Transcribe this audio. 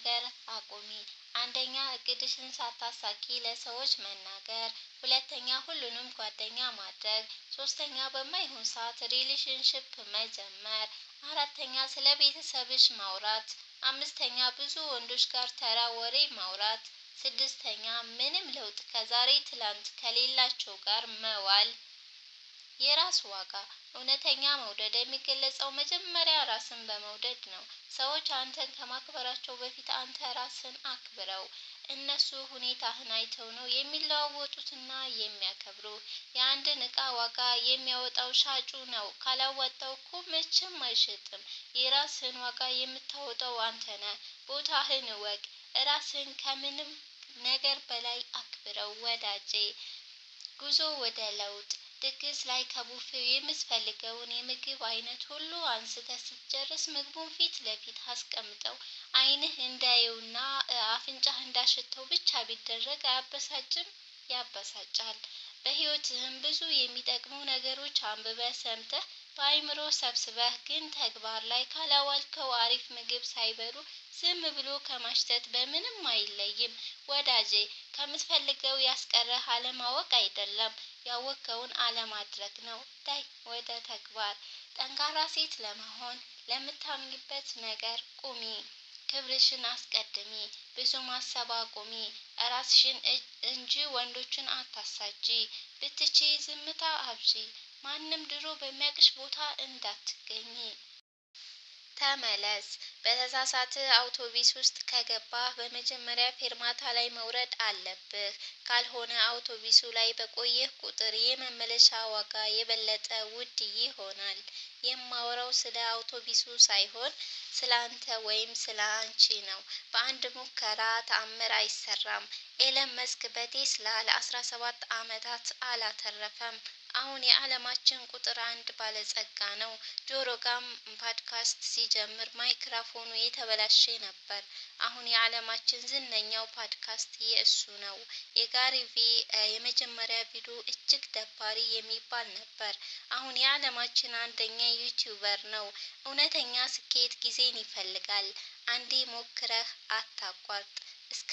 ነገር አቁሚ። አንደኛ፣ እቅድሽን ሳታሳኪ ለሰዎች መናገር፣ ሁለተኛ፣ ሁሉንም ጓደኛ ማድረግ፣ ሶስተኛ፣ በማይሆን ሰዓት relationship መጀመር፣ አራተኛ፣ ስለ ቤተሰብሽ ማውራት፣ አምስተኛ፣ ብዙ ወንዶች ጋር ተራ ወሬ ማውራት፣ ስድስተኛ፣ ምንም ለውጥ ከዛሬ ትላንት ከሌላቸው ጋር መዋል። የራስ ዋጋ። እውነተኛ መውደድ የሚገለጸው መጀመሪያ ራስን በመውደድ ነው። ሰዎች አንተን ከማክበራቸው በፊት አንተ ራስህን አክብረው። እነሱ ሁኔታህን አይተው ነው የሚለዋወጡትና የሚያከብሩ። የአንድን እቃ ዋጋ የሚያወጣው ሻጩ ነው። ካላወጣው እኮ መቼም አይሸጥም። የራስህን ዋጋ የምታወጣው አንተ ነህ። ቦታህን እወቅ። ራስህን ከምንም ነገር በላይ አክብረው ወዳጄ። ጉዞ ወደ ለውጥ። ድግስ ላይ ከቡፌው የምትፈልገውን የምግብ አይነት ሁሉ አንስተህ ስትጨርስ ምግቡን ፊት ለፊት አስቀምጠው ዓይንህ እንዳየውና አፍንጫህ እንዳሸተው ብቻ ቢደረግ አያበሳጭም? ያበሳጫል። በህይወትህም ብዙ የሚጠቅሙ ነገሮች አንብበህ፣ ሰምተህ፣ በአይምሮ ሰብስበህ ግን ተግባር ላይ ካላዋልከው አሪፍ ምግብ ሳይበሉ ዝም ብሎ ከማሽተት በምንም አይለይም። ወዳጄ፣ ከምትፈልገው ያስቀረህ አለማወቅ አይደለም፣ ያወቅከውን አለማድረግ ነው። ዳይ ወደ ተግባር። ጠንካራ ሴት ለመሆን ለምታምኚበት ነገር ቁሚ። ክብርሽን አስቀድሚ። ብዙ ማሰብ አቁሚ። ራስሽን እንጂ ወንዶችን አታሳጂ። ብትችይ ዝምታ አብዢ። ማንም ድሮ በሚያቅሽ ቦታ እንዳትገኚ። ተመለስ። በተሳሳተ አውቶቢስ ውስጥ ከገባህ በመጀመሪያ ፌርማታ ላይ መውረድ አለብህ። ካልሆነ አውቶቢሱ ላይ በቆየህ ቁጥር የመመለሻ ዋጋ የበለጠ ውድ ይሆናል። የማወራው ስለ አውቶቢሱ ሳይሆን ስለ አንተ ወይም ስለ አንቺ ነው። በአንድ ሙከራ ተአምር አይሰራም። ኤለን መስክ በቴስላ ለ17 ዓመታት አላተረፈም። አሁን የዓለማችን ቁጥር አንድ ባለጸጋ ነው። ጆ ሮጋን ፓድካስት ሲጀምር ማይክራፎኑ የተበላሸ ነበር። አሁን የዓለማችን ዝነኛው ፓድካስት የእሱ ነው። የጋሪ ቪ የመጀመሪያ ቪዲዮ እጅግ ደባሪ የሚባል ነበር። አሁን የዓለማችን አንደኛ YouTuber ነው። እውነተኛ ስኬት ጊዜን ይፈልጋል። አንዴ ሞክረህ አታቋርጥ። እስከ